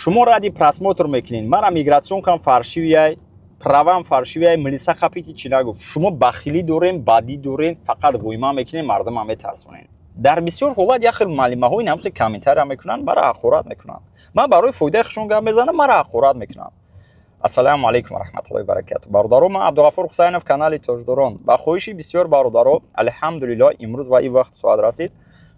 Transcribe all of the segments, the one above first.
Шумо ради просмотр мекунед. Мара миграционкам фальшивый, правам фальшивый, милиса қапити, чӣ нагуфт. Шумо бахилӣ дорем, бадӣ дорем, фақат войма мекунем, мардума метарсонем. Дар бисёр ҳолат як хел муаллимаҳои намхи комментария мекунанд, мара ҳақорат мекунанд. Ман барои фоидаи худшон гап мезанам, мара ҳақорат мекунанд. Ассалому алайкум варахматуллоҳи баракату, бародаро. Ман Абдуғафур Ҳусайнов, канали Тоҷдорон. Ба хоҳиши бисёр бародаро, алҳамдулиллоҳ, имрӯз ва ин вақт соат расид.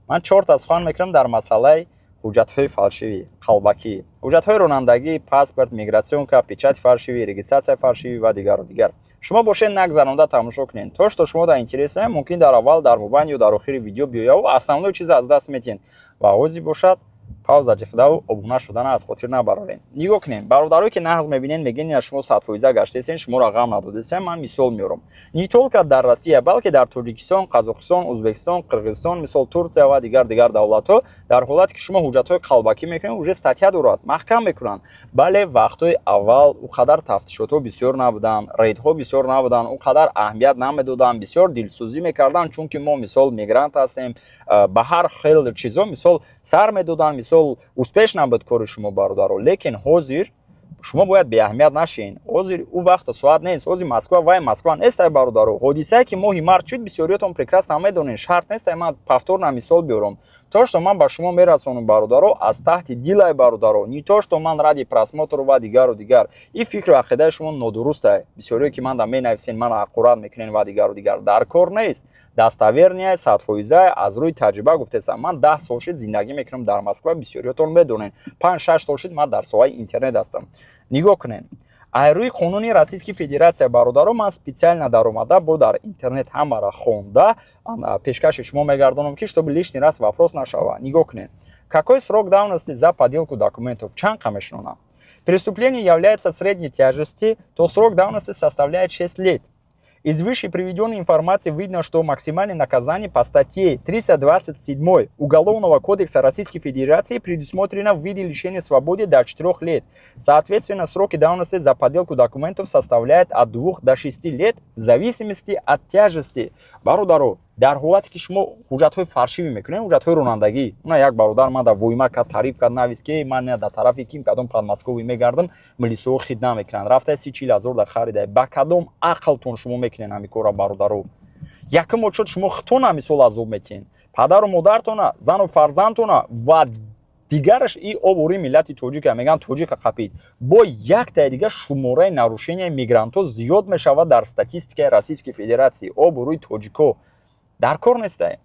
Ман чорта сухан мекунам дар масъалаи ҳуҷҷатҳои фальшивӣ, қалбакӣ: ҳуҷҷатҳои ронандагӣ, паспорт, миграционка, печати фальшивӣ, регистрация фальшивӣ ва дигару дигар. Шумо бошед, нагзаронда тамошо кунед. То что шумо дар интереса, мумкин дар аввал, дар мобайн ё дар охири видео биёяву основной чиз аз даст метиҳед. Ва ҳозир бошад, пауза ҷихдаву обуна шудана аз хотир набарорем. Нигоҳ кунем, бародарое ки нағз мебинед, мегӯен, ина шумо 100% гаштесен, шуморо ғам надодесен. Ман мисол меорам: не только дар Россия, балки дар Тоҷикистон, Қазоқистон, Ӯзбекистон, Қирғизистон, мисол, Турсия ва дигар давлатҳо, дар ҳолате ки шумо ҳуҷҷатҳои қалбакӣ мекунед, уже статья дорад, маҳкам мекунанд. Бале, вақтҳои аввал ӯ қадар тафтишотҳо бисёр набуданд, рейдҳо бисёр набуданд, ӯ қадар аҳамият намедоданд, бисёр дилсӯзӣ мекарданд, чунки мо, мисол, мигрант ҳастем, ба ҳар хел чизо, мисол, сар медоданд, мисол, успешно буд кори шумо, бародаро. Лекин ҳозир шумо бояд беаҳамият нашин. Ҳозир ӯ вақту соат нест. Ҳозир Москва вай Москва нестай, бародаро. Ҳодисае ки моҳи март шуд, бисёриётон прекрасно медонед. Шарт нестай ман повторно мисол биёрам. То что ман ба шумо мерасонам, бародаро, аз таҳти дилай, бародаро, не то что ман ради просмотру ва дигару дигар. Ин фикру ақидаи шумо нодурустай. Бисёриё ки ман да менависен, мана ҳақорат мекунен ва дигару дигар, дар кор нест. Достоверный, 100%, аз рӯи таҷриба гуфтесам. Ман 10 сол шид зиндагӣ мекунам дар Москва, бисёриётон медонед. 5-6 сол шид ман дар соҳаи интернет ҳастам. Нигоҳ кунед, аз рӯи қонуни Российской Федерация, бародаро, ман специально даромада бо дар интернет ҳамаро хонда пешкаши шумо мегардонам, ки чтобы лишний раз вопрос нашава. Нигоҳ кунед: какой срок давности за подделку документов, чанд қа мешунонам? Преступление является средней тяжести, то срок давности составляет 6 лет. Из выше приведенной информации видно, что максимальное наказание по статье 327 Уголовного кодекса Российской Федерации предусмотрено в виде лишения свободы до 4 лет. Соответственно, сроки давности за подделку документов составляют от 2 до 6 лет в зависимости от тяжести. Бародаро, дар ҳолате ки шумо ҳуҷҷатҳои фальшивӣ мекунед, ҳуҷҷатҳои ронандагӣ, уна як бародар ман дар войма кард, тариф кард, навис, ки ман дар тарафи ким кадом Подмосковье мегардам, милисоҳо хид намекунанд, рафта 30-40 ҳазор дар харида. Ба кадом ақлтон шумо мекунед ҳамин корра, бародаро? Якум очод шумо худтона, мисол, азоб метиҳед, падару модартона, зану фарзандтона ва дигараш. И обури миллати тоҷика мегӯянд, тоҷика қапид. Бо яктаи дигар шумораи нарушенияи мигрантҳо зиёд мешавад дар статистикаи Российской Федерация. Обуруи тоҷико дар кор нестай.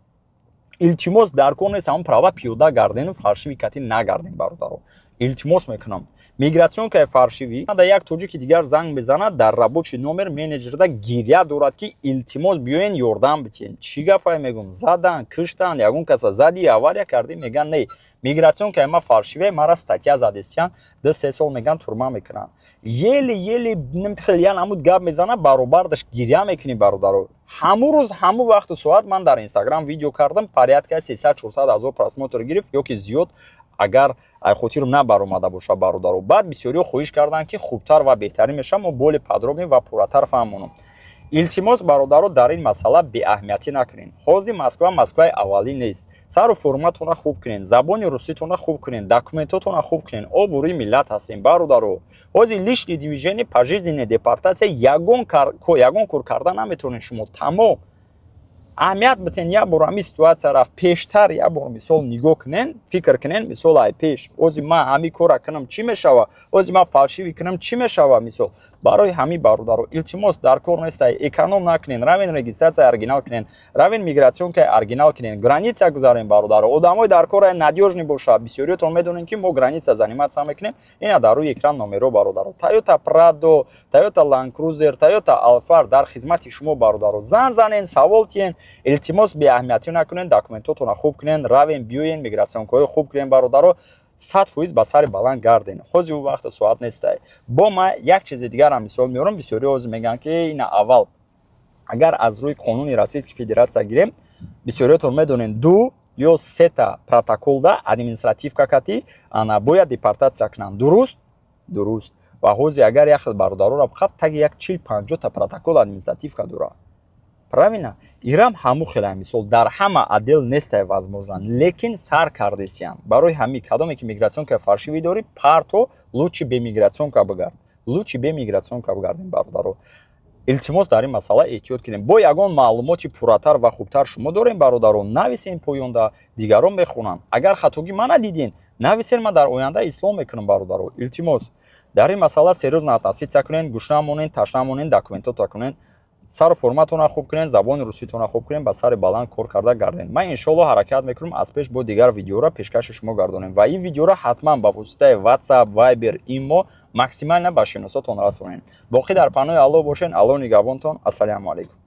Илтимос, дар кор нест. Ҳамон права пиёда гардену фальшивый кати нагардем, бародаро, илтимос мекунам. Миграционкаи фальшивый да як тоҷики дигар занг мезанад дар рабочий номер менеҷерда, гиря дорад, ки илтимос, биёен, ёрдам битиҳен. Чӣ гапае, мегум, задан, киштан, ягон каса зади, авария кардӣ? Меган, не, миграционкаи ма фальшивый, мара статья задестиян, 2-3 сол, меган, турма мекунанд. Еле-еле хеле намуд гап мезана, баробардаш гиря мекунӣ, бародаро. Ҳамун рӯз, ҳамун вақту соат ман дар Инстаграм видео кардам, порядка 300-400 ҳазор просмотр гирифт ё ки зиёд, агар хотирам набаромада боша, бародаро. Баъд бисёриҳо хоҳиш карданд, ки хубтар ва беҳтарин мешавад, мо более подробный ва пурратар фаҳмонам. Илтимос, бародаро, дар ин масъала беаҳамиятӣ накунед. Ҳозир Москва Москваи аввалӣ нест. Сару форматонро хуб кунед, забони руситонро хуб кунед, документотонро хуб кунед. Обрӯи миллат ҳастем, бародаро. Ҳозир лишний движение, пожизненная депортация, ягон кор карда наметавонед шумо, тамом. Аҳамият битен. Як бор ҳамин ситуация рафт пештар, як бор, мисол, нигоҳ кунен, фикр кунен, мисол, ай пеш: ҳозир ман ҳамин кора кунам, чӣ мешава? Ҳозир ман фальшивый кунам, чӣ мешава, мисол? Барои ҳамин, бародаро, илтимос, дар кор нестай, эконом накунен. Равен, регистрация оригинал кунен, равен, миграционкаи оригинал кунен, граница гузарен, бародаро. Одамои дар кора надёжный боша. Бисёриётон медонем, ки мо граница заниматься мекунем. Ина дар рӯи экран номеро, бародаро. Тойота Прадо, Тойота Ланд Крузер, Тойота Алфард дар хизмати шумо, бародаро. Зан занен, савол тиен. Илтимос, беаҳамиятӣ накунен, документотонро хуб кунен, равен, биёен, миграционкаҳои хуб кунен, бародаро. 100% ба сари баланд гарден. Ҳозир ӯ вақта соат нестай. Бо ма як чизи дигарам мисол меорам. Бисёриҳо ҳозир мегӯянд, ки ина аввал агар аз рӯи қонуни Российской Федерация гирем, бисёриҳотон медонед, ду ё сета протоколда административка кати ана бояд депортация кунанд. Дуруст, дуруст. Ва ҳозир агар як хел бародароро бихаб, таги як 40-50-та протокол административка дорад. Правильно, ирам ҳаму хела. Мисол, дар ҳама отдел нестай, возможно, лекин сар кардесиян. Барои ҳами кадоме ки миграционка фальшивый дорӣ, парто, лучше бе миграционка бигард, лучше бе миграционка бигардем. Бародаро, илтимос, дар ин масъала эҳтиёт кунем. Бо ягон маълумоти пурратар ва хубтар шумо дорем, бародарон, нависен поёнда, дигарон мехонанд. Агар хатогӣ мана дидин, нависен, ман дар оянда ислоҳ мекунам. Бародаро, илтимос, дар ин масъала серьёзно относиться кунен. Гушна монен, ташна монен, документото кунен, сару форматона хуб кунен, забони руситона хуб кунен, ба сари баланд кор карда гарден. Ман, иншоалло, ҳаракат мекунам, аз пеш бо дигар видеоро пешкаши шумо гардонем ва ин видеоро ҳатман ба воситаи WhatsApp, Viber, Имо максимально ба шиносотон расонем. Боқӣ дар паноҳи Аллоҳ бошен. Аллоҳ нигаҳбонтон. Ассалому алайкум.